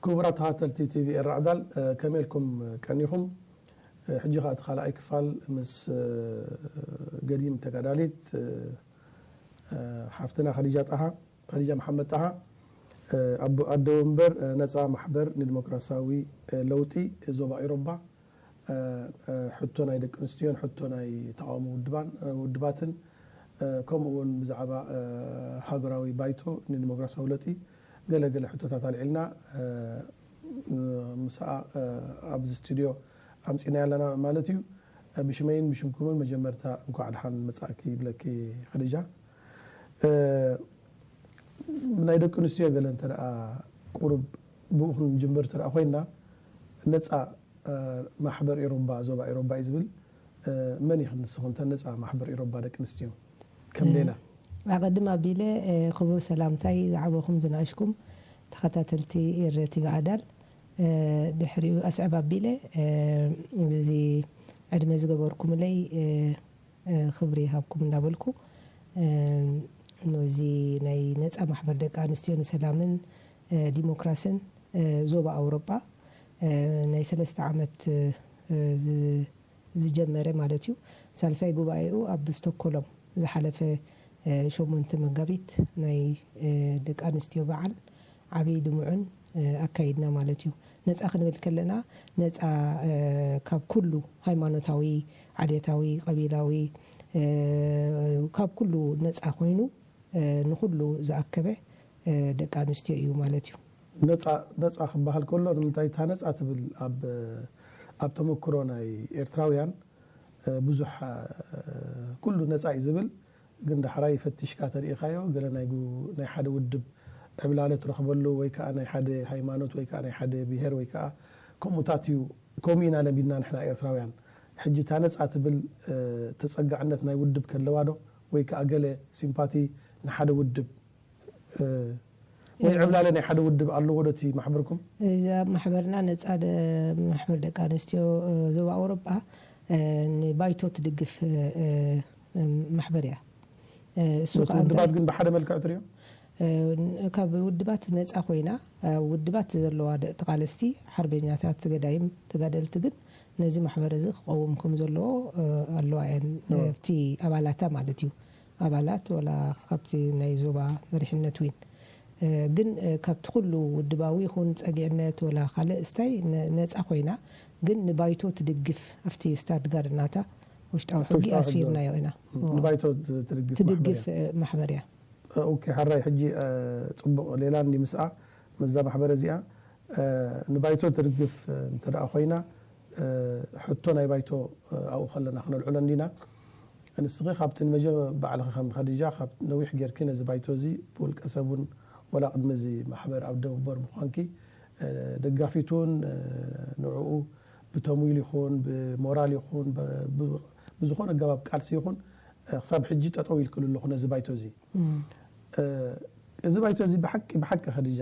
ክቡራት ተኸታተልቲ ቲቪ ኤረ ኣዳል፣ እ፣ ከመይ ኢልኩም ቀኒኹም? እ፣ ሕጂ ኸኣ እቲ ካልኣይ ክፋል ምስ፣ እ፣ ገዲም ተጋዳሊት፣ እ፣ እ፣ ሓፍትና ኸዲጃ ጣሃ፣ ኸዲጃ መሓመድ ጣሃ፣ እ፣ ኣቦ-፣ ኣደ ወንበር፣ እ፣ ነጻ ማሕበር ንዲሞክራሲያዊ፣ እ፣ ለውጢ ዞባ ኤውሮጳ፣ እ፣ እ፣ ሕቶ ናይ ደቂ ኣንስትዮን ሕቶ ናይ ተቓውሞ ውድባን፣ እ፣ ውድባትን፣ እ፣ ከምኡ እውን ብዛዕባ፣ እ፣ ሃገራዊ ባይቶ ንዲሞክራሲያዊ ለውጢ ገለ ገለ ሕቶታት ኣልዒልና፣ እ፣ እ፣ ምስኣ፣ እ፣ ኣብዚ ስቱድዮ ኣምጺእናያ ኣለና ማለት እዩ። እ፣ ብሽመይን ብሽምኩምን መጀመርታ እንኳዕ ደሓን መጻእኪ ይብለኪ ኸዲጃ። እ፣ ናይ ደቂ ኣንስትዮ ገለ እንተ ደኣ ቁሩብ ብኡ ክንጅምር እንተ ደኣ ኮይንና፣ ነጻ፣ እ፣ ማሕበር ኤውሮጳ፣ ዞባ ኤውሮጳ እዩ ዝብል። እ፣ መን ኢኽን ንስኽን እተን ነጻ ማሕበር ኤውሮጳ ደቂ ኣንስትዮ? ከም እ፣ ሌላ። ኣቐድም ኣቢለ፣ እ፣ ክቡር ሰላምታይ ዝዓበኹም ዝናእሽኩም ተኸታተልቲ ኤረ ቲቪ ኣዳል፣ እ፣ ድሕሪኡ ኣስዕብ ኣቢለ፣ እ፣ እዚ ዕድመ ዝገበርኩምለይ፣ እ፣ እ፣ ክብሪ ይሃብኩም እንዳበልኩ፣ እ፣ ነዚ ናይ ነጻ ማሕበር ደቂ ኣንስትዮ ንሰላምን፣ እ፣ ዲሞክራስን፣ እ፣ ዞባ ኣውሮጳ፣ እ፣ ናይ ሰለስተ ዓመት፣ እ፣ ዝ-፣ ዝጀመረ ማለት እዩ። ሳልሳይ ጉባኤኡ ኣብ ስቶኮሎም ዝሓለፈ፣ እ፣ ሸሞንተ መጋቢት ናይ፣ እ፣ ደቂ ኣንስትዮ በዓል ዓብዪ ድሙዕን፣ እ፣ ኣካይድና ማለት እዩ። ነጻ ክንብል ከለና፣ ነጻ፣ እ፣ ካብ ኩሉ ሃይማኖታዊ፣ ዓሌታዊ፣ ቀቢላዊ፣ እ፣ ካብ ኩሉ ነጻ ኮይኑ፣ እ፣ ንኹሉ ዝኣከበ፣ እ፣ ደቂ ኣንስትዮ እዩ ማለት እዩ። ነጻ፣ ነጻ ክበሃል ከሎ፣ ንምንታይ እታ ነጻ ትብል ኣብ፣ ኣብ ተመክሮ ናይ ኤርትራውያን፣ እ፣ ብዙሕ፣ እ፣ ኩሉ ነጻ እዩ ዝብል፣ ግን ዳሕራይ ፈቲሽካ ተሪኢኻዮ፣ ገለ ናይ ጉ-፣ ናይ ሓደ ውድብ ዕብላለ ትረኽበሉ፣ ወይ ከኣ ናይ ሓደ ሃይማኖት፣ ወይ ከኣ ናይ ሓደ ብሄር፣ ወይ ከኣ ከምኡታት እዩ። ከምኡ ኢና ለሚድና ንሕና ኤርትራውያን። ሕጂ እታ ነጻ ትብል፣ እ፣ ተጸጋዕነት ናይ ውድብ ከለዋ ዶ፣ ወይ ከኣ ገለ ሲምፓቲ ንሓደ ውድብ፣ እ፣ ወይ እ። ዕብላለ ናይ ሓደ ውድብ ኣለዎ ዶ እቲ ማሕበርኩም? እዚ ኣብ ማሕበርና ነጻ ደ-፣ ማሕበር ደቂ ኣንስትዮ፣ እ፣ ዞባ ኣውሮጳ፣ እ፣ ንባይቶ ትድግፍ፣ እ፣ እ፣ ማሕበር እያ። እ፣ እሱ ነቲ ከኣ ውድባት እንታይ ግን ብሓደ መልክዕ ትሪኦ? እ፣ ካብ ውድባት ነጻ ኮይና፣ እ፣ ውድባት ዘለዋ ደ-፣ ተቓለስቲ ሓርበኛታት፣ ገዳይም ተጋደልቲ ግን ነዚ ማሕበር እዚ ክቐውም ከም ዘለዎ፣ እ፣ ኣለዋ እየን። እዎ። ኣብቲ ኣባላታ ማለት እዩ። ኣባላት ወላ ካብቲ ናይ ዞባ መሪሕነት ዊን፣ እ፣ ግን፣ እ፣ ካብቲ ኩሉ ውድባዊ ይኹን ጸጊዕነት ወላ ካልእ ስታይ ነ-፣ ነጻ ኮይና፣ ግን ንባይቶ ትድግፍ ኣብቲ ስታትጋርድ ናታ ውሽጣዊ ሕጊ ውሽጣዊ ሕጊ። ኣስፊርናዮ ኢና። ም፣ እዎ። ንባይቶ ት-፣ ትድግፍ ማሕበር ትድግፍ፣ እያ። እ፣ ማሕበር እያ። እ፣ ኦኬ፣ ሕራይ ሕጂ፣ እ፣ ጽቡቕ ሌላ እንዲ ምስኣ ምስዛ ማሕበር እዚኣ፣ እ፣ ንባይቶ ትድግፍ፣ እ፣ እንተ ደኣ ኮይና፣ እ፣ ሕቶ ናይ ባይቶ፣ እ፣ ኣብኡ ከለና ክነልዕሎ እንዲና። ንስኺ ካብቲ ንመጀመ-፣ ባዕልኺ ከም ኸዲጃ ካብ ነዊሕ ጌርኪ ነዚ ባይቶ እዚ ብውልቀ ሰብ እውን ወላ ቅድሚ እዚ ማሕበር ኣብ ደንበር ምዃንኪ፣ እ፣ ደጋፊት እውን፣ እ፣ ንዕኡ ብተምዊል ይኹን ብሞራል ይኹን ብ-፣ ብ-፣ ብዝኾነ ኣገባብ ቃልሲ ይኹን፣ እ፣ ክሳብ ሕጂ ጠጠው ኢልክሉ ኣለኹ ነዚ ባይቶ እዚ። እም። እ፣ እዚ ባይቶ እዚ ብሓቂ፣ ብሓቂ ኸዲጃ፣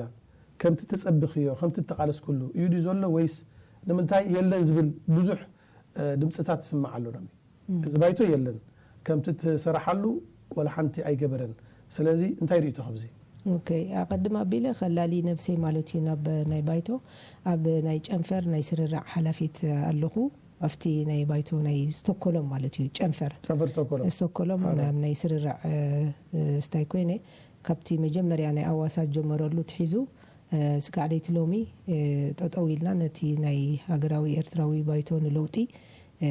ከምቲ ተጸብኽዮ፣ ከምቲ እተቓለስኩሉ እዩ ድዩ ዘሎ ወይስ ንምንታይ የለን ዝብል ብዙሕ፣ እ፣ ድምጽታት ይስማዕ ኣሎ ሎሚ? እም። እዚ ባይቶ የለን፣ ከምቲ እተሰራሓሉ ወላ ሓንቲ ኣይገበረን። ስለዚ እንታይ ርእይቶ ኸብዚ? ኦኬ፣ ኣቐድም ኣቢለ ኸላሊ ነብሰይ ማለት እዩ ናብ ናይ ባይቶ፣ ኣብ ናይ ጨንፈር ናይ ስርርዕ ሓላፊት ኣለኹ። ኣብቲ ናይ ባይቶ ናይ ስቶኮሎም ማለት እዩ፣ ጨንፈር። ጨንፈር ስቶኮሎም። ስቶኮሎም ኣረ። ናብ ናይ ስርርዕ፣ እ፣ እ፣ ስታይ ኮይነ፣ ካብቲ መጀመርያ ናይ ኣዋሳ ጀመረሉ ትሒዙ፣ እ፣ ስጋዕ ለይቲ ሎሚ፣ እ፣ ጠጠው ኢልና ነቲ ናይ ሃገራዊ ኤርትራዊ ባይቶ ንለውጢ፣ እ፣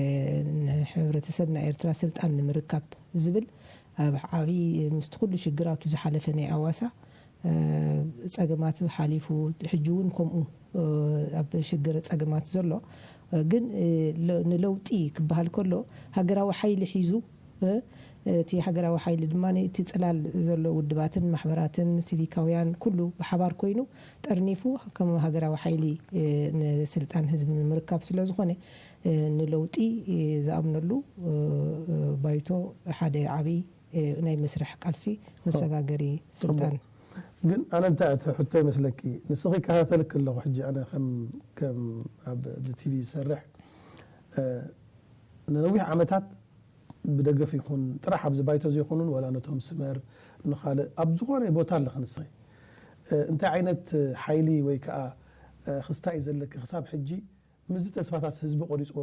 ንሕብረተሰብ ናይ ኤርትራ ስልጣን ንምርካብ ዝብል ኣብ ዓቢ ምስቲ ኩሉ ሽግራቱ ዝሓለፈ ናይ ኣዋሳ፣ እ፣ ጸገማት ሓሊፉ፣ ሕጂ እውን ከምኡ፣ እ፣ ኣብ ሽግር ጸገማት ዘሎ፣ እ፣ ግን፣ እ፣ ለ-፣ ንለውጢ ክበሃል ከሎ ሃገራዊ ሓይሊ ሒዙ፣ እ፣ እቲ ሃገራዊ ሓይሊ ድማ እቲ ጽላል ዘሎ ውድባትን ማሕበራትን ሲቪካውያን ኩሉ ብሓባር ኮይኑ ጠርኒፉ ከም ሃገራዊ ሓይሊ፣ እ፣ ንስልጣን ህዝቢ ንምርካብ ስለ ዝኾነ፣ እ፣ ንለውጢ፣ እ፣ ዝኣምነሉ፣ እ፣ እ፣ ባይቶ ሓደ ዓቢ፣ እ፣ ናይ መስርሕ ቃልሲ መሰጋገሪ ስልጣን። ጽቡቕ። ግን ኣነ እንታይ እቲ ሕቶ ይመስለኪ፣ ንስኺ ይከታተልኪ ኣለኹ። ሕጂ ኣነ ከም፣ ከም ኣብ፣ ኣብዚ ቲቪ ዝሰርሕ፣ እ፣ ንነዊሕ ዓመታት ብደገፍ ይኹን ጥራሕ ኣብዚ ባይቶ ዘይኮኑን ዋላ ነቶም ስመር ንኻልእ ኣብ ዝኾነ ቦታ ኣለኺ ንስኺ፣ እ፣ እንታይ ዓይነት ሓይሊ ወይ ከኣ ክስታይ ዘለኪ ክሳብ ሕጂ ምስዚ ተስፋታት ህዝቢ ቆሪፅዎ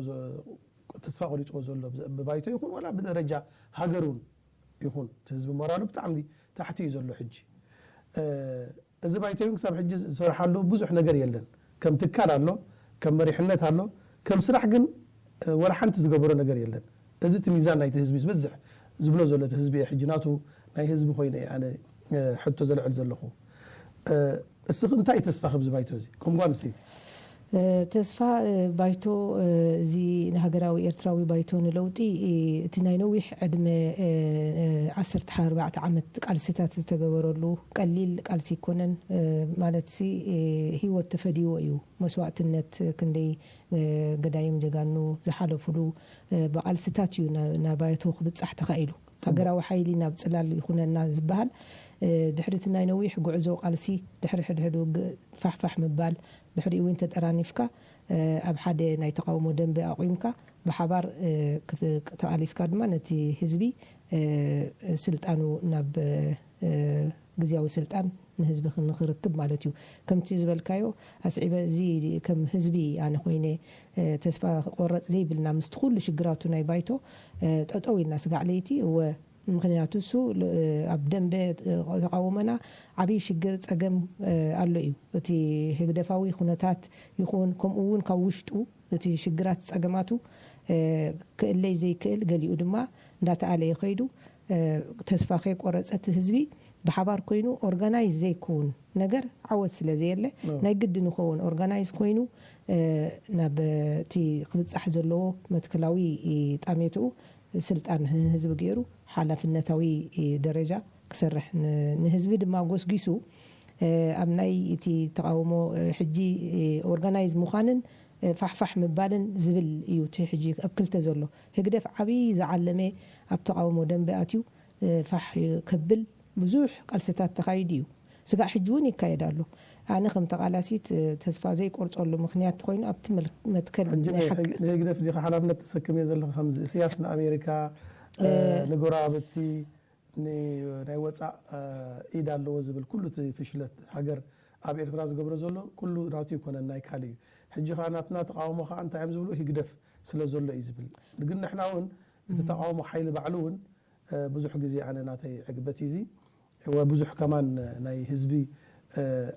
ተስፋ ቆሪፅዎ ዘሎ ብባይቶ ይኹን ዋላ ብደረጃ ሃገር እውን ይኹን እቲ ህዝቢ ሞራሉ ብጣዕሚ ታሕቲ እዩ ዘሎ ሕጂ። እዚ ባይቶ እውን ክሳብ ሕጂ ዝሰርሓሉ ብዙሕ ነገር የለን። ከም ትካል ኣሎ፣ ከም መሪሕነት ኣሎ፣ ከም ስራሕ ግን ወላ ሓንቲ ዝገበሮ ነገር የለን። እዚ እቲ ሚዛን ናይቲ ህዝቢ ዝበዝሕ ዝብሎ ዘሎ እቲ ህዝቢ እየ ሕጂ ናቱ ናይ ህዝቢ ኮይነ እየ ኣነ ሕቶ ዘልዕል ዘለኹ። እስኺ እንታይ እዩ ተስፋ ክብዚ ባይቶ እዚ ከም ጓል ኣንስተይቲ? ተስፋ ባይቶ እዚ ሃገራዊ ኤርትራዊ ባይቶ ንለውጢ እቲ ናይ ነዊሕ ዕድመ ዓሰርተ ኣርባዕተ ዓመት ቃልስታት ዝተገበረሉ ቀሊል ቃልሲ ኣይኮነን። ማለት ሲ ህይወት ተፈዲዎ እዩ መስዋእትነት ክንደይ ገዳይም ጀጋኑ ዝሓለፉሉ ብቃልስታት እዩ ናብ ባይቶ ክብፃሕ ተኻኢሉ። ሃገራዊ ሓይሊ ናብ ፅላል ይኹነና ዝበሃል ድሕሪ እቲ ናይ ነዊሕ ጉዕዞ ቃልሲ ድሕሪ ሕድሕድ ውግእ ፋሕፋሕ ምባል ድሕሪኡ እውን ተጠራኒፍካ ኣብ ሓደ ናይ ተቃውሞ ደንበ ኣቑምካ ብሓባር ተቃሊስካ ድማ ነቲ ህዝቢ ስልጣኑ ናብ ግዝያዊ ስልጣን ንህዝቢ ንክርክብ ማለት እዩ። ከምቲ ዝበልካዮ ኣስዒበ እዚ ከም ህዝቢ ኣነ ኮይነ ተስፋ ክቆረፅ ዘይብልና ምስቲ ኩሉ ሽግራቱ ናይ ባይቶ ጠጠው ኢልና ስጋዕ ለይቲ እወ ምክንያቱ እሱ ኣብ ደንበ ተቃውሞና ዓብዪ ሽግር ፀገም ኣሎ እዩ። እቲ ህግደፋዊ ኩነታት ይኹን ከምኡ እውን ካብ ውሽጡ እቲ ሽግራት ፀገማቱ ክእለይ ዘይክእል ገሊኡ ድማ እንዳተኣለየ ከይዱ ተስፋ ከይቆረፀ እቲ ህዝቢ ብሓባር ኮይኑ ኦርጋናይዝ ዘይከውን ነገር ዓወት ስለ ዘየለ ናይ ግዲ ንኸውን ኦርጋናይዝ ኮይኑ ናብ እቲ ክብፃሕ ዘለዎ መትከላዊ ጣሜትኡ ስልጣን ንህዝቢ ገይሩ ሓላፍነታዊ ደረጃ ክሰርሕ ንህዝቢ ድማ ጎስጊሱ ኣብ ናይ እቲ ተቃውሞ ሕጂ ኦርጋናይዝ ምዃንን ፋሕፋሕ ምባልን ዝብል እዩ እቲ ሕጂ ኣብ ክልተ ዘሎ ህግደፍ ዓብዪ ዝዓለመ ኣብ ተቃውሞ ደንበ ኣትዩ ፋሕ ከብል ብዙሕ ቃልስታት ተኻይዱ እዩ። ስጋዕ ሕጂ እውን ይካየድ ኣሎ። ኣነ ከም ተቃላሲት ተስፋ ዘይቆርፀሉ ምክንያት ኮይኑ ኣብቲ መትከል ንህግደፍ ዲኻ ሓላፍነት ተሰክምዮ ዘለኻ ከምዚ እስያስ ንኣሜሪካ ንጎረባብቲ ናይ ወፃእ ኢድ ኣለዎ ዝብል ኩሉ እቲ ፍሽለት ሃገር ኣብ ኤርትራ ዝገብሮ ዘሎ ኩሉ ናቱ ይኮነን ናይ ካልእ እዩ። ሕጂ ከዓ ናትና ተቃውሞ ከዓ እንታይ እዮም ዝብሉ ህግደፍ ስለ ዘሎ እዩ ዝብል። ግን ንሕና እውን እቲ ተቃውሞ ሓይሊ ባዕሉ እውን ብዙሕ ግዜ ኣነ ናተይ ዕግበት እዩ እዚ ወብዙሕ ከማን ናይ ህዝቢ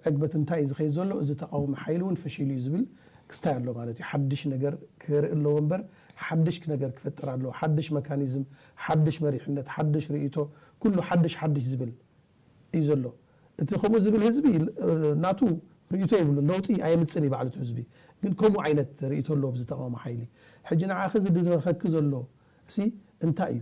ዕግበት እንታይ እዩ ዝኸይድ ዘሎ እዚ ተቃውሞ ሓይሊ እውን ፈሺሉ እዩ ዝብል ክስታይ ኣሎ ማለት እዩ። ሓድሽ ነገር ክርኢ ኣለዎ እምበር ሓድሽ ነገር ክፈጥር ኣለዎ። ሓድሽ መካኒዝም፣ ሓድሽ መሪሕነት፣ ሓድሽ ርእይቶ፣ ኩሉ ሓድሽ ሓድሽ ዝብል እዩ ዘሎ። እቲ ከምኡ ዝብል ህዝቢ ናቱ ርእይቶ የብሉን፣ ለውጢ ኣየምፅን እዩ ባዕሉ እቲ ህዝቢ። ግን ከምኡ ዓይነት ርእይቶ ኣለዎ ብዚ ተቃውሞ ሓይሊ። ሕጂ ንዓኺ ዝድረኸኪ ዘሎ እሲ እንታይ እዩ?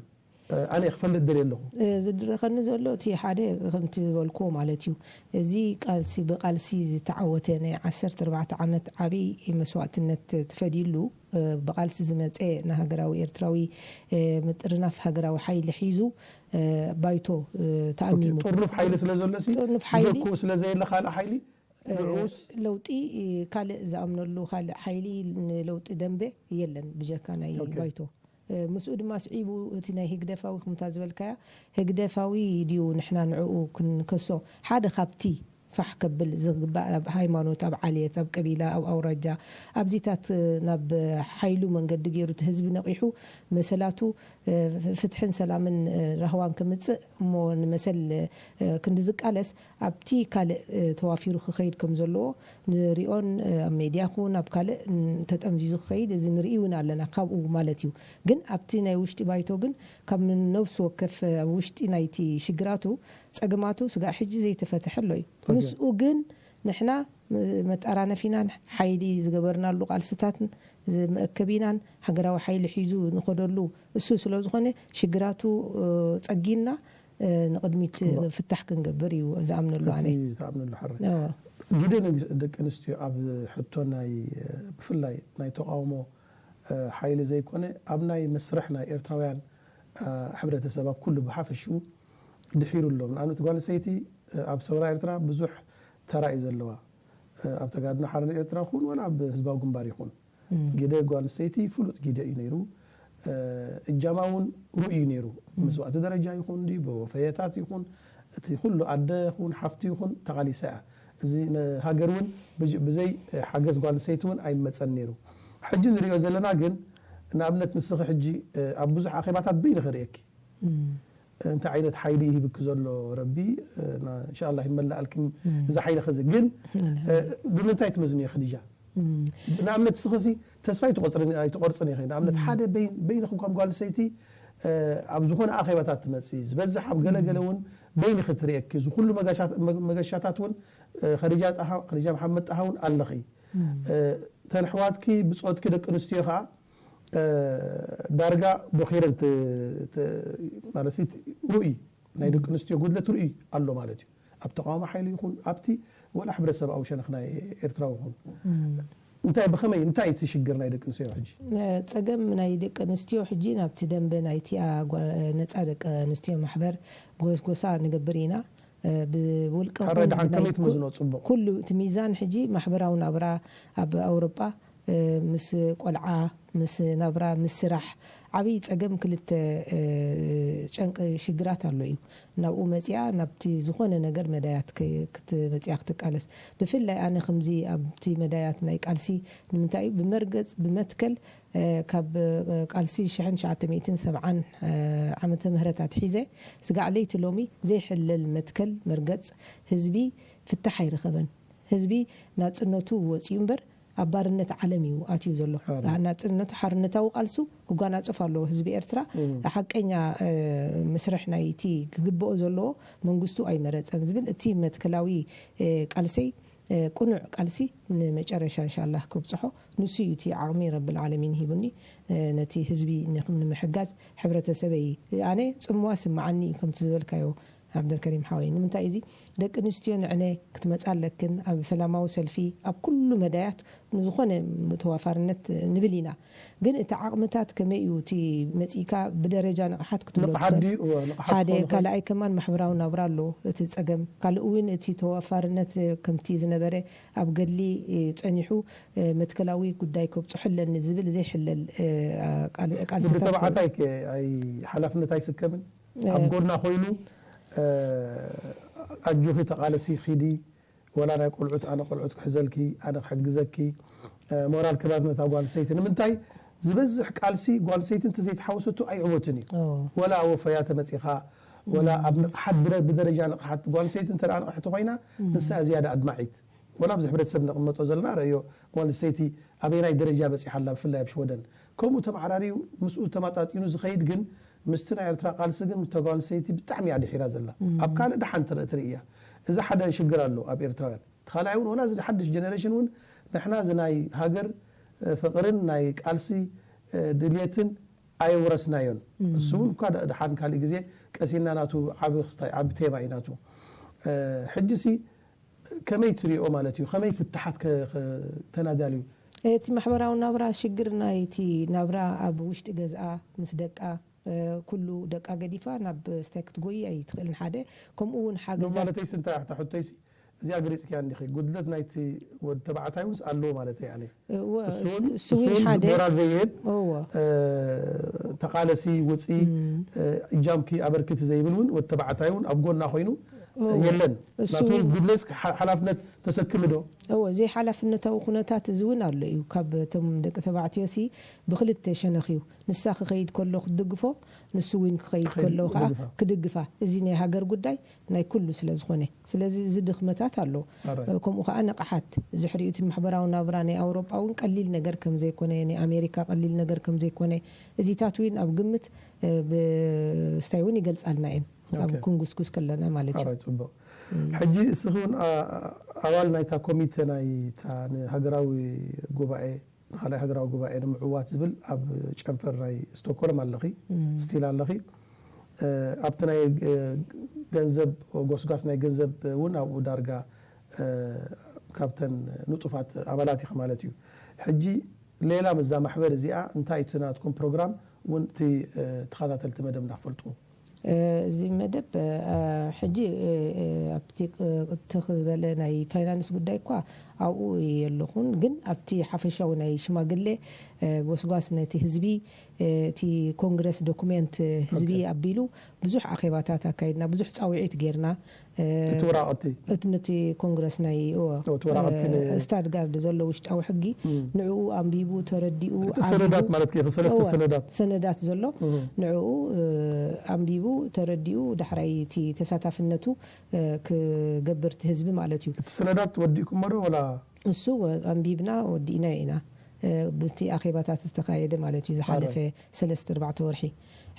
ኣነ ክፈልጥ ደልየ ኣለኹ። ዝድረኸኒ ዘሎ እቲ ሓደ ከምቲ ዝበልክዎ ማለት እዩ። እዚ ቃልሲ ብቃልሲ ዝተዓወተ ናይ ዓሰርተ ኣርባዕተ ዓመት ዓብዪ መስዋእትነት ተፈዲሉ ብቃልሲ ዝመፀ ንሃገራዊ ኤርትራዊ ምጥርናፍ ሃገራዊ ሓይሊ ሒዙ ባይቶ ተኣሚሙ። ጥርኑፍ ሓይሊ ስለ ዘሎ ሲ ጥርኑፍ ሓይሊ ብጀክኡ ስለ ዘየለ ካልእ ሓይሊ ንዑስ ለውጢ ካልእ ዝኣምነሉ ካልእ ሓይሊ ንለውጢ ደንበ የለን ብጀካ ናይ ባይቶ። ምስኡ ድማ ስዒቡ እቲ ናይ ህግደፋዊ ከምታ ዝበልካያ ህግደፋዊ ድዩ ንሕና ንዕኡ ክንከሶ ሓደ ካብቲ ፋሕ ከብል ዝግባእ ኣብ ሃይማኖት ኣብ ዓሌት ኣብ ቀቢላ ኣብ ኣውራጃ ኣብዚታት ናብ ሓይሉ መንገዲ ገይሩ እቲ ህዝቢ ነቒሑ መሰላቱ ፍትሕን ሰላምን ራህዋን ክምፅእ እሞ ንመሰል ክንዲ ዝቃለስ ኣብቲ ካልእ ተዋፊሩ ክኸይድ ከም ዘለዎ ንሪኦን ኣብ ሜድያ ኩን ኣብ ካልእ ተጠምዚዙ ክኸይድ እዚ ንርኢ እውን ኣለና ካብኡ ማለት እዩ። ግን ኣብቲ ናይ ውሽጢ ባይቶ ግን ካብ ነብሲ ወከፍ ኣብ ውሽጢ ናይቲ ሽግራቱ ፀገማቱ ስጋዕ ሕጂ ዘይተፈተሐ ኣሎ እዩ። ምስኡ ግን ንሕና መጠራነፊናን ሓይሊ ዝገበርናሉ ቃልስታትን መእከቢናን ሃገራዊ ሓይሊ ሒዙ ንኸደሉ እሱ ስለ ዝኾነ ሽግራቱ ፀጊንና ንቕድሚት ፍታሕ ክንገብር እዩ ዝኣምነሉ ኣነ። ዝኣምነሉ ሓረ ግደ ደቂ ኣንስትዮ ኣብ ሕቶ ናይ ብፍላይ ናይ ተቃውሞ ሓይሊ ዘይኮነ ኣብ ናይ መስርሕ ናይ ኤርትራውያን ሕብረተሰብ ኣብ ኩሉ ብሓፈሽኡ ድሒሩ ኣሎ። ንኣብነት ጓል ኣንስተይቲ ኣብ ሰውራ ኤርትራ ብዙሕ ተራ እዩ ዘለዋ። ኣብ ተጋድሎ ሓርነት ኤርትራ ይኹን ወላ ኣብ ህዝባዊ ግንባር ይኹን ግደ ጓል ኣንስተይቲ ፍሉጥ ግደ እዩ ነይሩ። እጃማ እውን ርኡይ እዩ ነይሩ። መስዋእቲ ደረጃ ይኹን ድዩ ብወፈየታት ይኹን እቲ ኩሉ ኣደ ይኹን ሓፍቲ ይኹን ተቓሊሳ እያ። እዚ ሃገር እውን ብዘይ ሓገዝ ጓል ኣንስተይቲ እውን ኣይመፀን ነይሩ። ሕጂ ንሪኦ ዘለና ግን ንኣብነት ንስኺ ሕጂ ኣብ ብዙሕ ኣኼባታት በይንኺ ርእየኪ እንታይ ዓይነት ሓይሊ ይህብኪ ዘሎ ረቢ እንሻላ ይመላኣልኪ። እዚ ሓይሊ ኸዚ ግን ብምንታይ ትመዝንዮ ኸዲጃ? ንኣብነት ስኽሲ ተስፋ ኣይትቆርፅን ኢኸ ንኣብነት ሓደ በይንኺ ከም ጓል ሰይቲ ኣብ ዝኾነ ኣኼባታት ትመፂ ዝበዝሕ ኣብ ገለገለ እውን በይንኺ ትርእየኪ እዚ ኩሉ መገሻታት እውን ኸዲጃ መሓመድ ጣሃ እውን ኣለኺ። ተን ኣሕዋትኪ ብፆትኪ ደቂ ኣንስትዮ ከዓ ዳርጋ ቦኺረን ማለት ርኡይ ናይ ደቂ ኣንስትዮ ጉድለት ርኡይ ኣሎ ማለት እዩ። ኣብ ተቃዋሚ ሓይሊ ይኹን ኣብቲ ወላ ሕብረተሰብኣዊ ሸነኽ ናይ ኤርትራዊ ይኹን እንታይ ብኸመይ እንታይ እቲ ሽግር ናይ ደቂ ኣንስትዮ ሕጂ? ጸገም ናይ ደቂ ኣንስትዮ ሕጂ ናብቲ ደንበ ናይቲ ነጻ ደቂ ኣንስትዮ ማሕበር ጎስጎሳ ንገብር ኢና። ብውልቀ ሓራይ ደሓን ከመይ ትመዝኖ ጽቡቕ? ኩሉ እቲ ሚዛን ሕጂ ማሕበራዊ ናብራ ኣብ ኣውሮጳ ምስ ቆልዓ ምስ ናብራ ምስ ስራሕ ዓብዪ ጸገም ክልተ ጨንቂ ሽግራት ኣሎ እዩ። ናብኡ መጺኣ ናብቲ ዝኾነ ነገር መዳያት ክትመጽኣ ክትቃለስ። ብፍላይ ኣነ ከምዚ ኣብቲ መዳያት ናይ ቃልሲ ንምንታይ እዩ ብመርገጽ ብመትከል ካብ ቃልሲ ሽሕን ትሽዓተ ሚእትን ሰብዓን ዓመተ ምህረት ኣትሒዘ ስጋዕ ለይቲ ሎሚ ዘይሕለል መትከል መርገጽ ህዝቢ ፍታሕ ኣይረኸበን። ህዝቢ ናጽነቱ ወጺኡ እምበር ኣብ ባርነት ዓለም እዩ ኣትዩ ዘሎ። ናጽነቱ ሓርነታዊ ቃልሱ ክጓናጸፍ ኣለዎ። ህዝቢ ኤርትራ ሓቀኛ መስርሕ ናይቲ ክግብኦ ዘለዎ መንግስቱ ኣይመረጸን ዝብል እቲ መትከላዊ ቃልሰይ ቅኑዕ ቃልሲ ንመጨረሻ እንሻላህ ክብጽሖ ንሱ እዩ እቲ ዓቕሚ ረብል ዓለሚን ሂቡኒ ነቲ ህዝቢ ንምሕጋዝ ሕብረተሰበይ ኣነ ጽምዋ ስምዓኒ እዩ ከምቲ ዝበልካዮ ዓብደልከሪም ሓወይ ንምንታይ እዚ ደቂ ኣንስትዮ ንዕነ ክትመጻ ኣለክን ኣብ ሰላማዊ ሰልፊ ኣብ ኩሉ መዳያት ንዝኾነ ተዋፋርነት ንብል ኢና ግን እቲ ዓቕምታት ከመይ እዩ እቲ መጺእካ ብደረጃ ንቕሓት ክትብሎ ሓደ ካልኣይ ከማን ማሕበራዊ ናብራ ኣሎ እቲ ጸገም ካልእ እውን እቲ ተዋፋርነት ከምቲ ዝነበረ ኣብ ገድሊ ጸኒሑ መትከላዊ ጉዳይ ከብጽሑ ኣለኒ ዝብል ዘይሕለል ቃልስታት ተባዕታይ ሓላፍነት ኣይስከምን ኣብ ጎና ኮይኑ ኣጆኺ ተቓለሲ ኺዲ ወላ ናይ ቆልዑት ኣነ ቆልዑት ክሕዘልኪ ኣነ ክሕግዘኪ ሞራል ክባብ ነታ ጓል ሰይቲ ንምንታይ ዝበዝሕ ቃልሲ ጓል ሰይቲ እንተዘይተሓወሰቱ ኣይዕወትን እዩ ወላ ወፈያ ተመፂኻ ወላ ኣብ ንቕሓት ብደረጃ ንቕሓት ጓል ሰይቲ እንተ ንቕሕቲ ኮይና ንሳ ዝያዳ ኣድማዒት ወላ ኣብዚ ሕብረተሰብ ነቕመጦ ዘለና ረእዮ ጓል ሰይቲ ኣበየናይ ደረጃ በፂሓ ኣላ ብፍላይ ኣብ ሽወደን ከምኡ ተመዓራርዩ ምስኡ ተማጣጢኑ ዝኸይድ ግን ምስቲ ናይ ኤርትራ ቃልሲ ግን ተጓንሰይቲ ብጣዕሚ እያ ድሒራ ዘላ ኣብ ካልእ ደሓን ትርኢ እያ እዚ ሓደ ሽግር ኣሎ ኣብ ኤርትራውያን እቲ ካልኣይ እውን ወላ እዚ ሓድሽ ጀነሬሽን እውን ንሕና እዚ ናይ ሃገር ፍቕርን ናይ ቃልሲ ድልየትን ኣየውረስናዮን እሱ እውን እኳ ደሓን ካልእ ግዜ ቀሲና ናቱ ዓቢ ክስታይ ዓቢ ቴማ እዩ ናቱ ሕጂ ሲ ከመይ ትሪኦ ማለት እዩ ከመይ ፍትሓት ተናዳልዩ እቲ ማሕበራዊ ናብራ ሽግር ናይቲ ናብራ ኣብ ውሽጢ ገዝኣ ምስ ደቃ ኩሉ ደቃ ገዲፋ ናብ ስታይ ክትጎይ ኣይትኽእልን ሓደ ከምኡ እውን ሓገዛት ማለተይሲ እንታይ እታ ሕቶይሲ እዚኣ ገሊፅክያ እንዲኺ ጉድለት ናይቲ ወዲ ተባዕታይ ውንስ ኣለዎ ማለት እያ እሱ እውን ሓደ ሞራል ዘይህብ ተቃለሲ ውፂ እጃምኪ ኣበርክቲ ዘይብል እውን ወዲ ተባዕታይ እውን ኣብ ጎና ኮይኑ የለን ናቱ ጉድለት ሓላፍነት ተሰክሚ ዶ እወ ዘይሓላፍነታዊ ኩነታት እዚ እውን ኣሎ እዩ ካብ እቶም ደቂ ተባዕትዮ ሲ ብክልተ ሸነኽ እዩ ንሳ ክኸይድ ከሎ ክትድግፎ ንሱ እውን ክኸይድ ከሎ ከዓ ክድግፋ እዚ ናይ ሃገር ጉዳይ ናይ ኩሉ ስለ ዝኾነ ስለዚ እዚ ድኽመታት ኣሎ ከምኡ ከዓ ንቕሓት ዝሕሪኡ እቲ ማሕበራዊ ናብራ ናይ ኣውሮጳ እውን ቀሊል ነገር ከም ዘይኮነ ናይ ኣሜሪካ ቀሊል ነገር ከም ዘይኮነ እዚታት እውን ኣብ ግምት ብስታይ እውን ይገልፃልና እየን ኣብ ክንጉስጉስ ከለና ማለት እዩ ፅቡቅ ሕጂ እስኺ እውን ኣባል ናይታ ኮሚተ ናይታ ንሃገራዊ ጉባኤ ንካልኣይ ሃገራዊ ጉባኤ ንምዕዋት ዝብል ኣብ ጨንፈር ናይ ስቶኮልም ኣለኺ ስቲል ኣለኺ ኣብቲ ናይ ገንዘብ ጎስጓስ ናይ ገንዘብ እውን ኣብኡ ዳርጋ ካብተን ንጡፋት ኣባላት ኢኺ ማለት እዩ ሕጂ ሌላ ምዛ ማሕበር እዚኣ እንታይ እቲ ናትኩም ፕሮግራም እውን እቲ ተኸታተልቲ መደብና ክፈልጡ እዚ መደብ ሕጂ ኣብቲ ትኽ ዝበለ ናይ ፋይናንስ ጉዳይ እኳ ኣብኡ የለኹን ግን ኣብቲ ሓፈሻዊ ናይ ሽማግሌ ጎስጓስ ነቲ ህዝቢ እቲ ኮንግረስ ዶኩሜንት ህዝቢ ኣቢሉ ብዙሕ ኣኼባታት ኣካይድና፣ ብዙሕ ጻውዒት ጌርና። እ፣ እቲ ወራቐቲ እቲ ነቲ ኮንግረስ ናይ፣ እወ፣ እቲ ወራቐቲ ን- እ፣ ስታድጋርድ ዘሎ ውሽጣዊ ሕጊ እም። ንዕኡ ኣንቢቡ፣ ተረዲኡ፣ እቲ ሰነዳት ዓቢቡ፣ ማለት ከ ሰለስተ እወ፣ ሰነዳት ሰነዳት ዘሎ እም። ንዕኡ፣ እ፣ ኣንቢቡ፣ ተረዲኡ፣ ዳሕራይ እቲ ተሳታፍነቱ፣ እ፣ ክገብር እቲ ህዝቢ ማለት እዩ። እቲ ሰነዳት ወዲእኩሞ ዶ ወላ እሱ ወ-፣ ኣንቢብና ወዲእና ኢና። እ፣ ብቲ ኣኼባታት ዝተኻየደ ማለት እዩ፣ ዝሓለፈ ሰለስተ ኣርባዕተ ወርሒ።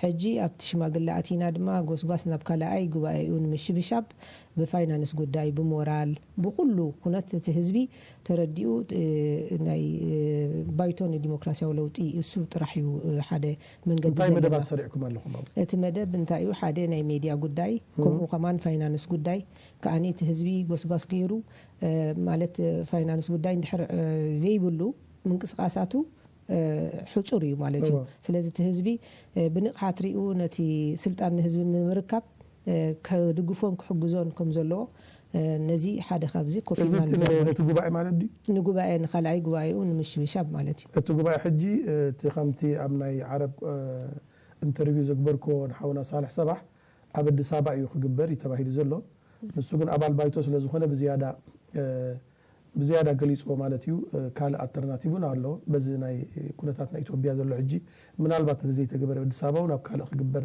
ሕጂ ኣብቲ ሽማግለ ኣቲና ድማ ጎስጓስ ናብ ካልኣይ ጉባኤኡ ንምሽብሻብ ብፋይናንስ ጉዳይ፣ ብሞራል፣ ብኹሉ ኩነት እቲ ህዝቢ ተረዲኡ፣ እ፣ ናይ፣ እ፣ ባይቶ ንዲሞክራሲያዊ ለውጢ እሱ ጥራሕ እዩ፣ እ፣ ሓደ መንገዲ እንታይ ዘለና። መደባት ሰሪዕኩም ኣለኹም ኣብኡ? እቲ መደብ እንታይ እዩ? ሓደ ናይ ሜድያ ጉዳይ፣ ከምኡ ከማን ፋይናንስ ጉዳይ፣ ከኣኒ እቲ ህዝቢ ጎስጓስ ገይሩ፣ እ፣ ማለት፣ እ፣ ፋይናንስ ጉዳይ እንድሕር፣ እ፣ ዘይብሉ ምንቅስቃሳቱ፣ እ፣ ሕጹር እዩ ማለት እዩ። እዎ። ስለዚ እቲ ህዝቢ፣ እ፣ ብንቕሓት ሪኡ ነቲ ስልጣን ንህዝቢ ንምርካብ፣ እ፣ ክድግፎን ክሕግዞን ከም ዘለዎ፣ እ፣ ነዚ ሓደ ካብዚ ኮፍ እዚ ኢልና እቲ ንዛረብ። ነቲ ጉባኤ ማለት ድዩ? ንጉባኤ፣ ንኻልኣይ ጉባኤኡ ንምሽብሻብ ማለት እዩ። እቲ ጉባኤ ሕጂ፣ እ፣ እቲ ከምቲ ኣብ ናይ ዓረብ፣ እ፣ ኢንተርቪው ዘግበርክዎ ንሓውና ሳልሕ ሰባሕ ኣብ ኣዲስ ኣበባ እዩ ክግበር እዩ ተባሂሉ ዘሎ። ንሱ ግን ኣባል ባይቶ ስለ ዝኾነ ብዝያዳ፣ እ፣ ብዝያዳ ገሊጽዎ ማለት እዩ። እ፣ ካልእ ኣልተርናቲቭ እውን ኣሎ። በዚ ናይ ኩነታት ናይ ኢትዮጵያ ዘሎ ሕጂ ምናልባት እዚ ዘይተገበረ ኣብ ኣዲስ ኣበባ እውን ኣብ ካልእ ክግበር፣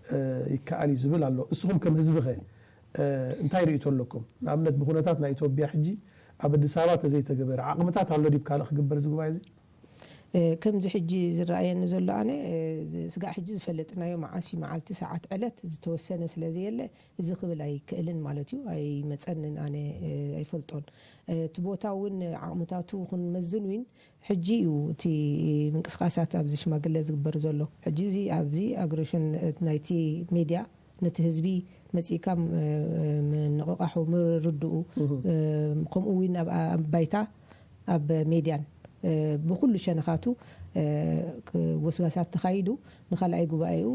እ፣ ይከኣል እዩ ዝብል ኣሎ። እስኹም ከም ህዝቢ ኸ፣ እ፣ እንታይ ርእይቶ ኣለኩም? ንኣብነት ብኩነታት ናይ ኢትዮጵያ ሕጂ ኣብ ኣዲስ ኣበባ ተዘይተገበረ ዓቕምታት ኣሎ ድዩ ካልእ ክግበር እዚ ጉባኤ እዚ? እ፣ ከምዚ ሕጂ ዝረኣየኒ ዘሎ ኣነ፣ እ፣ ዝ-፣ ስጋዕ ሕጂ ዝፈለጥናዮ መዓስ እዩ መዓልቲ፣ ሰዓት፣ ዕለት ዝተወሰነ ስለ ዘየለ፣ እዚ ክብል ኣይክእልን ማለት እዩ። ኣይመጸንን ኣነ፣ እ፣ ኣይፈልጦን። እ፣ እቲ ቦታ እውን ዓቕምታቱ ክንመዝን እውን ሕጂ እዩ እቲ ምንቅስቃሳት ኣብዚ ሽማግለ ዝግበር ዘሎ። ሕጂ እዚ ኣብዚ ኣግሬሽን፣ እ፣ ናይቲ ሜድያ ነቲ ህዝቢ መጺእካ፣ እ፣ ምንቕቓሑ፣ ምርድኡ፣ እ፣ ከምኡ እውን ኣብ፣ ኣብ ባይታ፣ ኣብ ሜድያን፣ እ፣ ብኹሉ ሸነኻቱ፣ እ፣ ክ-፣ ጎስጋሳት ተኻይዱ ንኻልኣይ ጉባኤኡ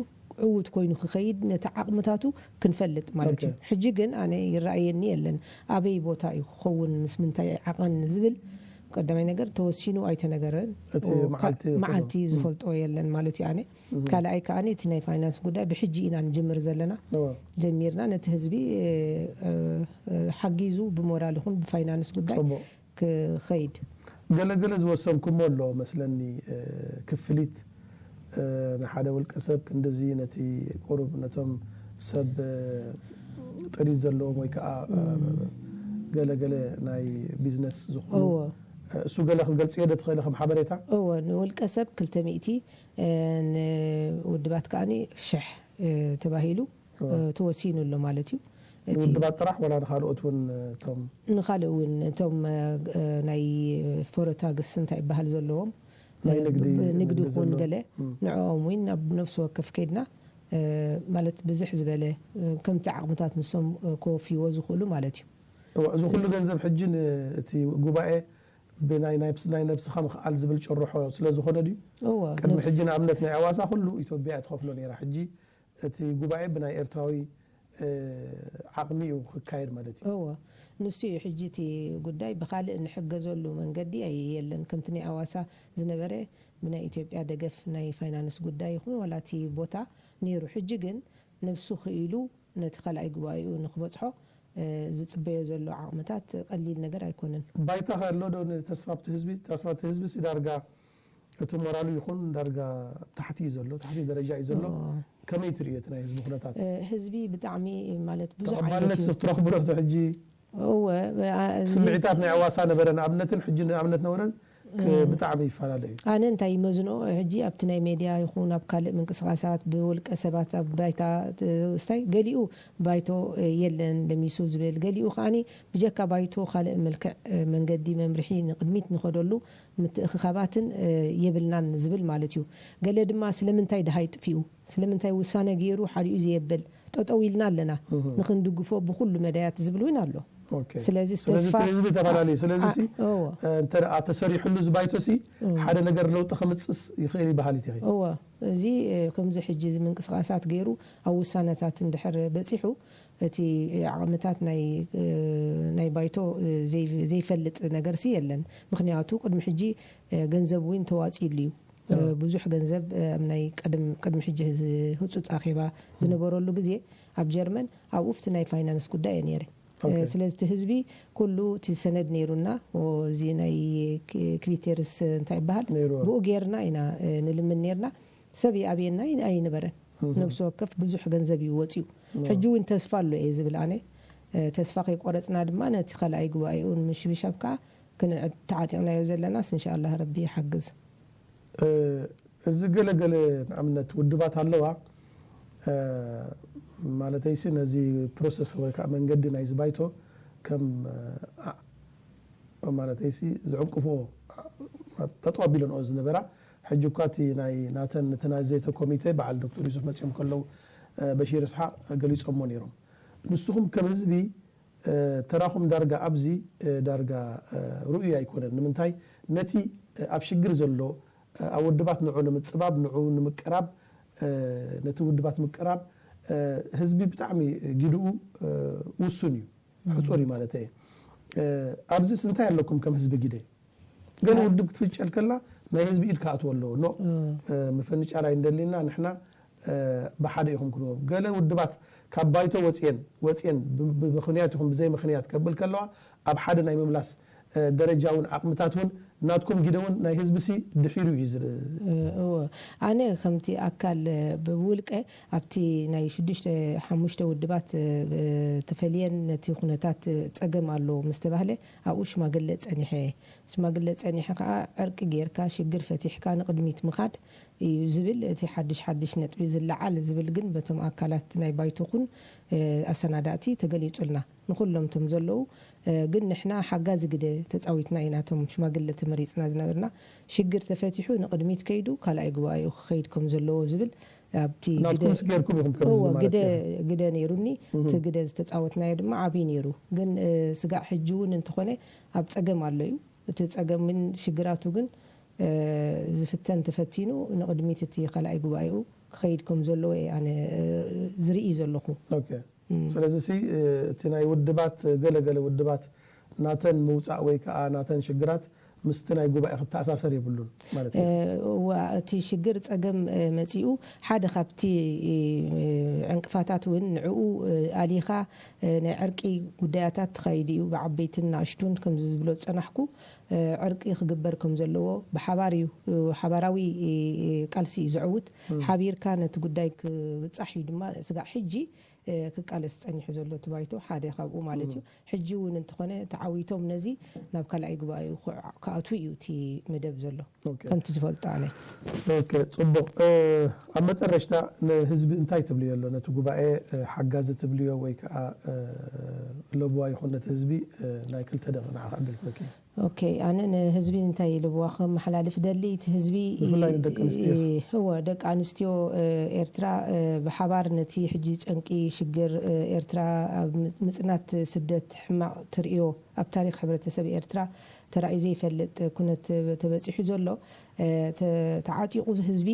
ዕዉት ኮይኑ ክኸይድ ነቲ ዓቕምታቱ ክንፈልጥ ማለት እዩ። ኦኬ። ሕጂ ግን ኣነ ይረኣየኒ የለን። ኣበይ ቦታ እዩ ክኸውን፣ ምስ ምንታይ ዓቐን ዝብል ቀዳማይ ነገር ተወሲኑ ኣይተነገረን። እቲ ኦ፣ መዓልቲ ካ-፣ ይኹን። መዓልቲ ዝፈልጦ የለን ማለት እዩ ኣነ። ካልኣይ ከኣ እቲ ናይ ፋይናንስ ጉዳይ ብሕጂ ኢና ንጅምር ዘለና። እወ። ጀሚርና ነቲ ህዝቢ፣ እ፣ እ፣ እ፣ ሓጊዙ ብሞራል ይኹን ብፋይናንስ ጉዳይ ጽቡቕ። ክኸይድ። ገለገለ ዝወሰንኩሞ ኣሎ መስለኒ፣ እ፣ ክፍሊት፣ እ፣ ንሓደ ውልቀ ሰብ ክንድዚ ነቲ ቁሩብ ነቶም ሰብ፣ እ፣ ጥሪት ዘለዎም ወይ ከዓ፣ እ፣ ገለገለ ናይ ቢዝነስ ዝኾኑ፣ እወ። እ፣ እሱ ገለ ክትገልጽዮ ዶ ትኽእሊ ከም ሓበሬታ? እወ፣ ንውልቀ ሰብ ክልተ ሚእቲ፣ እ፣ ንውድባት ከኣኒ ሽሕ፣ እ፣ ተባሂሉ፣ እ፣ ተወሲኑ ኣሎ ማለት እዩ። እቲ ንውድባት ጥራሕ ወላ ንኻልኦት እውን፣ እ፣ እቶም ንኻልእ እውን እቶም፣ እ፣ እ፣ ናይ ፎረታግስ እንታይ ይበሃል ዘለዎም፣ ናይ እ፣ ንግዲ፣ ብ-፣ ንግዲ ንግዲ ክኾን ዘሎ። ገለ ንዕኦም እውን ናብ ነፍሲ ወከፍ ከይድና፣ እ፣ ማለት ብዝሕ ዝበለ፣ እ፣ ከምቲ ዓቕምታት ንሶም፣ እ፣ ክወፍይዎ ዝኽእሉ ማለት እዩ። እወ፣ እዚ ኩሉ ገንዘብ ሕጂ ን-፣ እቲ ጉባኤ ብናይ፣ ናይ፣ ናይ ነብስኻ ምኽኣል ዝብል ጭርሖ ስለ ዝኾነ ድዩ? እወ፣ ቅድሚ ነብስ-፣ ሕጂ ንኣብነት ናይ ኣዋሳ ኩሉ ኢትዮጵያ እያ ትኸፍሎ ነይራ። ሕጂ እቲ ጉባኤ ብናይ ኤርትራዊ፣ እ፣ ዓቕሚ እዩ ክካየድ ማለት እዩ። እወ፣ ንሱ እዩ ሕጂ እቲ ጉዳይ። ብኻልእ ንሕገዘሉ መንገዲ ኣይ-፣ የለን። ከምቲ ናይ ኣዋሳ ዝነበረ ብናይ ኢትዮጵያ ደገፍ ናይ ፋይናንስ ጉዳይ ይኹን ዋላ እቲ ቦታ ነይሩ። ሕጂ ግን ነብሱ ክኢሉ ነቲ ካልኣይ ጉባኤኡ ንክበጽሖ፣ እ፣ ዝጽበዮ ዘሎ ዓቕምታት ቀሊል ነገር ኣይኮነን። ባይታ ከ ኣሎ ዶ ንተስፋ ኣብቲ ህዝቢ? ተስፋ ኣብቲ ህዝቢ ሲ ዳርጋ እቲ ሞራሉ ይኹን ዳርጋ ታሕቲ እዩ ዘሎ፣ ታሕቲ ደረጃ እዩ ዘሎ። እዎ። ከመይ ትርእዮ እቲ ናይ ህዝቢ ኩነታት? እ፣ ህዝቢ ብጣዕሚ ማለት ብዙሕ ተቐባልነት ዓይነት እዩ። ትረኽቡ ዶ እቲ ሕጂ? እወ፣ እ፣ አ-፣ እዚ ስምዒታት ናይ ኣዋሳ ነበረ ንኣብነትን ሕጂ ንኣብነት ነበረን ክ-፣ ብጣዕሚ ይፈላለ እዩ። ኣነ እንታይ ይመዝኖ፣ ሕጂ ኣብቲ ናይ ሜድያ ይኹን ኣብ ካልእ ምንቅስቃሳት ብውልቀ ሰባት ኣብ ባይታ፣ እ፣ ስታይ ገሊኡ ባይቶ፣ እ፣ የለን ደሚሱ ዝብል፣ ገሊኡ ከኣኒ ብጀካ ባይቶ ካልእ መልክዕ፣ እ፣ መንገዲ መምርሒ ንቕድሚት ንኸደሉ ምትእኽኻባትን፣ እ፣ የብልናን ዝብል ማለት እዩ። ገለ ድማ ስለምንታይ ድሃይ ጥፊኡ፣ ስለምንታይ ውሳነ ገይሩ ሓዲኡ ዘየብል፣ ጠጠው ኢልና ኣለና፣ ንኽንድግፎ ብኹሉ መዳያት ዝብል እውን ኣሎ። ኦኬ። ስለዚ ስለዚ ተስፋ እቲ ህዝቢ ተፈላለዩ። ስለዚ አ-፣ ሲ፣ እዎ። እ፣ እንተ ደኣ ተሰሪሕሉ እዚ ባይቶ ሲ፣ ሓደ ነገር ለውጢ ከምጽእስ ይኽእል እዩ በሃሊት ኢኺ? እዎ። እዚ፣ እ፣ ከምዚ ሕጂ እዚ ምንቅስቃሳት ገይሩ ኣብ ውሳነታት እንድሕር በጺሑ፣ እቲ ዓቕምታት ናይ፣ እ፣ ናይ ባይቶ፣ እ፣ ዘይ-፣ ዘይፈልጥ ነገር ሲ የለን። ምኽንያቱ ቅድሚ ሕጂ፣ እ፣ ገንዘብ እውን ተዋጺኡሉ እዩ። ብዙሕ ገንዘብ ኣብ ናይ ቅድሚ ሕጂ ህፁፅ ኣኼባ ዝነበረሉ ግዜ ኣብ ጀርመን ኣብኡ ፍቲ ናይ ፋይናንስ ጉዳይ እየ ነይረ። ስለዚ እቲ ህዝቢ ኩሉ እቲ ሰነድ ነይሩና፣ እዚ ናይ ክሪቴርስ እንታይ ይበሃል፣ ብኡ ጌርና ኢና ንልምን ነይርና። ሰብ ይኣብየና ኣይነበረን። ነብሲ ወከፍ ብዙሕ ገንዘብ እዩ ወፂኡ። ሕጂ እውን ተስፋ ኣሎ እየ ዝብል ኣነ። ተስፋ ከይቆረፅና ድማ ነቲ ካልኣይ ጉባኤኡ ንምሽብሻብ ከዓ ተዓጢቕናዮ ዘለናስ እንሻላ ረቢ ይሓግዝ። እዚ ገለገለ ንኣብነት ውድባት ኣለዋ ማለተይሲ ነዚ ፕሮሰስ ወይ ከዓ መንገዲ ናይዚ ባይቶ ከም ማለተይሲ ዝዕንቅፎ ጠጠው ኣቢለንኦ ዝነበራ ሕጂ እኳ እቲ ናይ ናተን እቲ ናዘተ ኮሚቴ በዓል ዶክተር ዩሱፍ መፅኦም ከለዉ በሺር እስሓቅ ገሊፆሞ ነይሮም። ንስኹም ከም ህዝቢ ተራኹም ዳርጋ ኣብዚ ዳርጋ ርኡይ ኣይኮነን። ንምንታይ ነቲ ኣብ ሽግር ዘሎ ኣብ ውድባት ንዑ ንምፅባብ ንዑ ንምቅራብ ነቲ ውድባት ምቅራብ ህዝቢ ብጣዕሚ ጊድኡ ውሱን እዩ፣ ሕፁር እዩ ማለት እየ። ኣብዚስ እንታይ ኣለኩም ከም ህዝቢ ጊደ? ገለ ውድብ ክትፍጨል ከላ ናይ ህዝቢ ኢድ ክኣትዎ ኣለዎ። ኖ ምፍንጫል ኣይንደሊና ንሕና ብሓደ ኢኹም ክንወ ገለ ውድባት ካብ ባይቶ ወፅየን ወፅየን ብምክንያት ይኹን ብዘይ ምክንያት ከብል ከለዋ ኣብ ሓደ ናይ ምምላስ ደረጃ እውን ዓቕምታት እውን ናትኩም ጊደ እውን ናይ ህዝቢ ሲ ድሒሩ እዩ ዝር እወ ኣነ ከምቲ ኣካል ብውልቀ ኣብቲ ናይ ሽዱሽተ ሓሙሽተ ውድባት ተፈልየን ነቲ ኩነታት ፀገም ኣሎ ምስ ተባህለ ኣብኡ ሽማግለ ፀኒሐ ሽማግለ ጸኒሐ ከኣ ዕርቂ ጌርካ ሽግር ፈቲሕካ ንቕድሚት ምኻድ እዩ ዝብል እቲ ሓድሽ ሓድሽ ነጥቢ ዝለዓል ዝብል ግን በቶም ኣካላት ናይ ባይቶ ኹን ኣሰናዳእቲ ተገሊጹልና ንኹሎም ቶም ዘለዉ ግን ንሕና ሓጋዚ ግደ ተጻዊትና ኢና ቶም ሽማግለ ተመሪጽና ዝነበርና ሽግር ተፈቲሑ ንቕድሚት ከይዱ ካልኣይ ጉባኤኡ ክኸይድ ከም ዘለዎ ዝብል ኣብቲ ግደ ናትኩምስ ጌርኩም ኢኹም ከምዚ እወ ማለት ግደ እዩ። ግደ ነይሩኒ እቲ ግደ ዝተጻወትናዮ ድማ ዓብዪ ነይሩ ግን ስጋዕ ሕጂ እውን እንተኾነ ኣብ ጸገም ኣሎ እዩ እቲ ጸገምን ሽግራቱ ግን ዝፍተን ተፈቲኑ ንቕድሚት እቲ ካልኣይ ጉባኤኡ ክኸይድ ከም ዘለዎ እየ ኣነ ዝርኢ ዘለኹ። ኦኬ። ስለዚ ሲ እቲ ናይ ውድባት ገለገለ ውድባት ናተን ምውፃእ ወይ ከዓ ናተን ሽግራት ምስቲ ናይ ጉባኤ ክተኣሳሰር የብሉን ማለት እዩ። እዋ እቲ ሽግር ፀገም መፂኡ ሓደ ካብቲ ዕንቅፋታት እውን ንዕኡ ኣሊኻ ናይ ዕርቂ ጉዳያታት ተኻይዱ እዩ ብዓበይትን ንኣሽቱን ከምዚ ዝብሎ ዝፀናሕኩ ዕርቂ ክግበር ከም ዘለዎ ብሓባር እዩ ሓባራዊ ቃልሲ እዩ ዘዕውት ሓቢርካ ነቲ ጉዳይ ክብፃሕ እዩ ድማ ስጋዕ ሕጂ ክቃለስ ጸኒሑ ዘሎ እቲ ባይቶ ሓደ ካብኡ ማለት እዩ። ሕጂ እውን እንተኾነ ተዓዊቶም ነዚ ናብ ካልኣይ ጉባኤኡ ክኣትዉ እዩ እቲ መደብ ዘሎ ከምቲ ዝፈልጦ ኣነ። ኦኬ ጽቡቕ ኣብ መጠረሽታ ንህዝቢ እንታይ ትብልዮ ኣሎ ነቲ ጉባኤ ሓጋዚ ትብልዮ ወይ ከዓ ለብዋ ይኹን ነቲ ህዝቢ ናይ ክልተ ደቂ ንዓኻ ዕድል ክበኪ። ኦኬ ኣነ ንህዝቢ እንታይ ኢልዎ ከመሓላልፍ ደሊ እቲ ህዝቢ ብፍላይ ንደቂ ኣንስትዮ። እወ ደቂ ኣንስትዮ ኤርትራ ብሓባር ነቲ ሕጂ ጸንቂ ሽግር ኤርትራ ኣብ ምጽናት ስደት ሕማቕ ትርእዮ ኣብ ታሪኽ ሕብረተሰብ ኤርትራ ተራእዩ ዘይፈልጥ ኩነት ተበጺሑ ዘሎ ተዓጢቑ ህዝቢ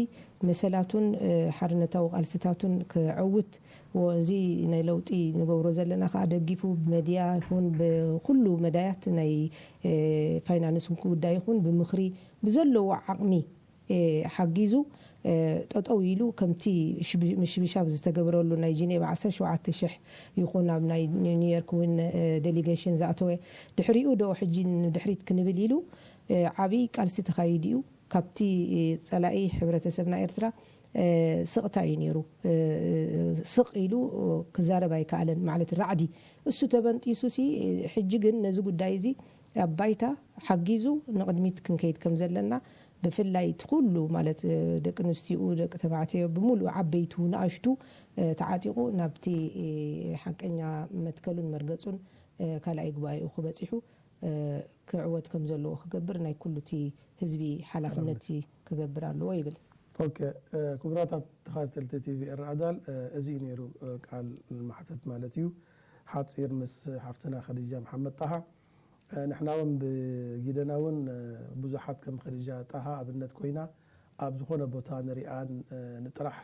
መሰላቱን ሓርነታዊ ቃልስታቱን ክዕውት እዚ ናይ ለውጢ ንገብሮ ዘለና ከዓ ደጊፉ ብመድያ ይኹን ብኩሉ መዳያት ናይ ፋይናንስ ጉዳይ ይኹን ብምኽሪ ብዘለዎ ዓቕሚ ሓጊዙ ጠጠው ኢሉ ከምቲ ምሽብሻብ ዝተገበረሉ ናይ ጂኔቫ ዓሰርተ ሸውዓተ ሽሕ ይኹን ኣብ ናይ ኒውዮርክ እውን ዴሊጌሽን ዝኣተወ ድሕሪኡ ዶ ሕጂ ንድሕሪት ክንብል ኢሉ ዓብዪ ቃልሲ ተኻይዱ እዩ። ካብቲ ጸላኢ ሕብረተሰብና ኤርትራ ስቕታ እዩ ነይሩ። ስቕ ኢሉ ክዛረብ ኣይከኣለን ማለት ራዕዲ እሱ ተበንጢሱ ሲ ሕጂ ግን ነዚ ጉዳይ እዚ ኣብ ባይታ ሓጊዙ ንቕድሚት ክንከይድ ከም ዘለና ብፍላይ እቲ ኩሉ ማለት ደቂ ኣንስቲኡ ደቂ ተባዕትዮ ብምሉእ ዓበይቱ ንኣሽቱ ተዓጢቑ ናብቲ ሓቀኛ መትከሉን መርገጹን ካልኣይ ጉባኤኡ ክበጺሑ ክዕወት ከም ዘለዎ ክገብር ናይ ኩሉ እቲ ህዝቢ ሓላፍነት ክገብር ኣለዎ ይብል። ኦኬ ክቡራታት ተኸታተልቲ ቲቪ ኤረ ኣዳል እዚ እዩ ነይሩ ቃል ማሕተት ማለት እዩ ሓፂር ምስ ሓፍትና ከዲጃ መሓመድ ጣሃ ንሕና እውን ብጊደና እውን ብዙሓት ከም ከዲጃ ጣሃ ኣብነት ኮይና ኣብ ዝኾነ ቦታ ንሪኣን ንጥራሕ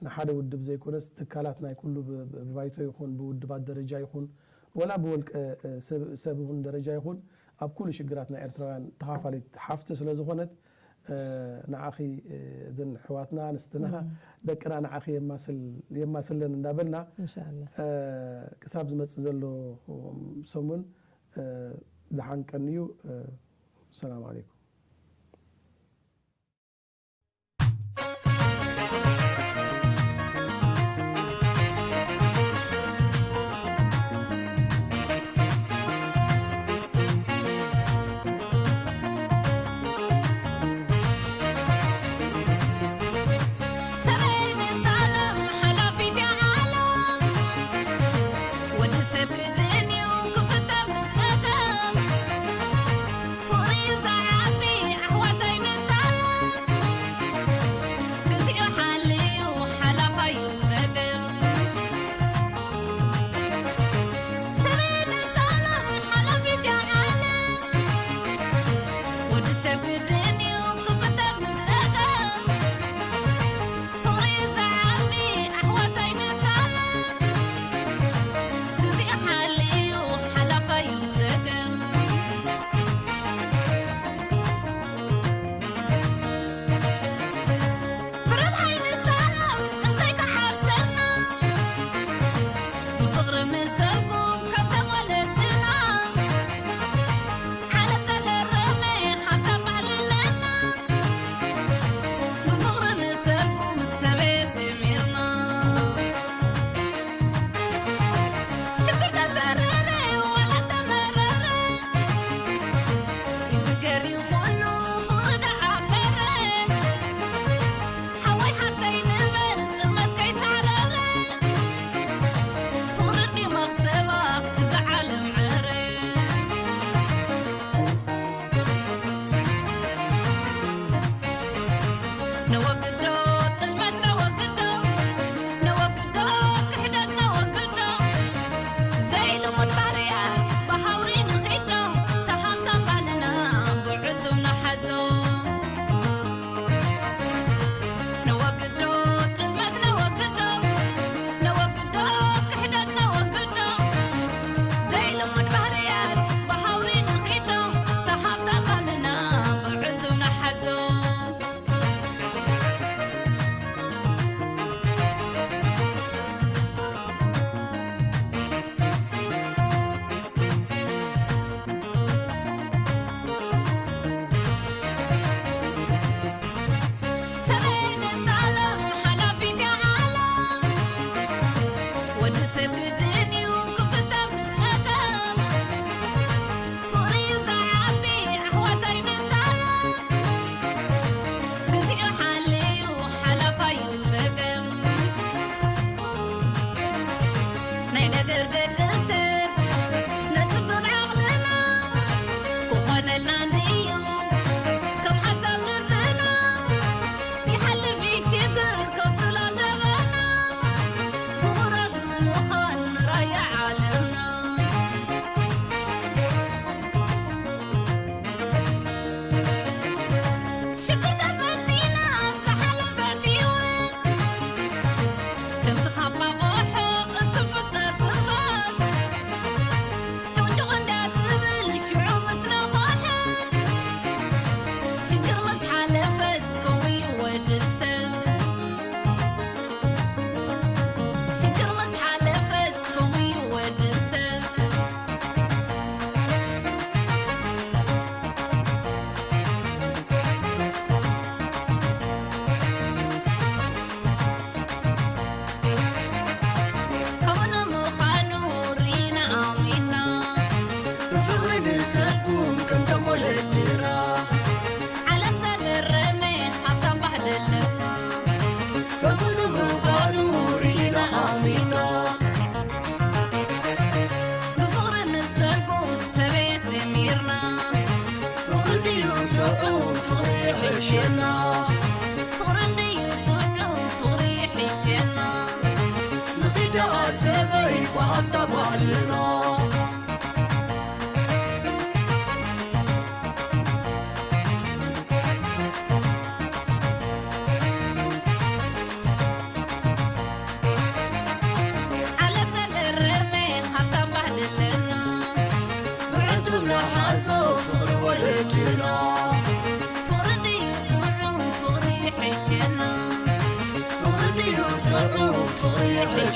ንሓደ ውድብ ዘይኮነስ ትካላት ናይ ኩሉ ብባይቶ ይኹን ብውድባት ደረጃ ይኹን ወላ ብወልቀ ሰብ እውን ደረጃ ይኹን ኣብ ኩሉ ሽግራት ናይ ኤርትራውያን ተኻፋሊት ሓፍቲ ስለ ዝኾነት ንዓኺ፣ እዘን ኣሕዋትና ኣንስትና ደቅና ንዓኺ የማስለን እንዳበልና፣ ክሳብ ዝመጽእ ዘሎ ሰሙን ደሓን ቀንዩ። ሰላም ዓለይኩም።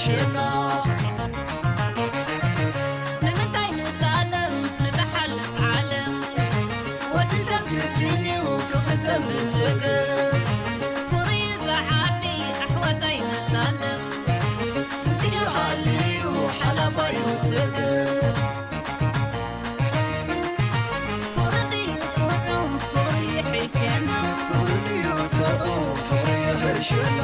ሽና ንምንታይ ንጣለም ንተሓልፍ ዓለም? ወዲ ሰብ ግድን እዩ ክፍተን ብዝግር። ፍቕሪ ዝዓቢ ኣሕዋታይ ንጣለም። እዚ ሃልዩ ሓላፋዩ ዝግር። ፍቕሪ ድዩ ጥዑም ፍቕሪ ይሕሸና። ፍቕሪ ድዩ ጥዑም ፍቕሪ ይሕሸና።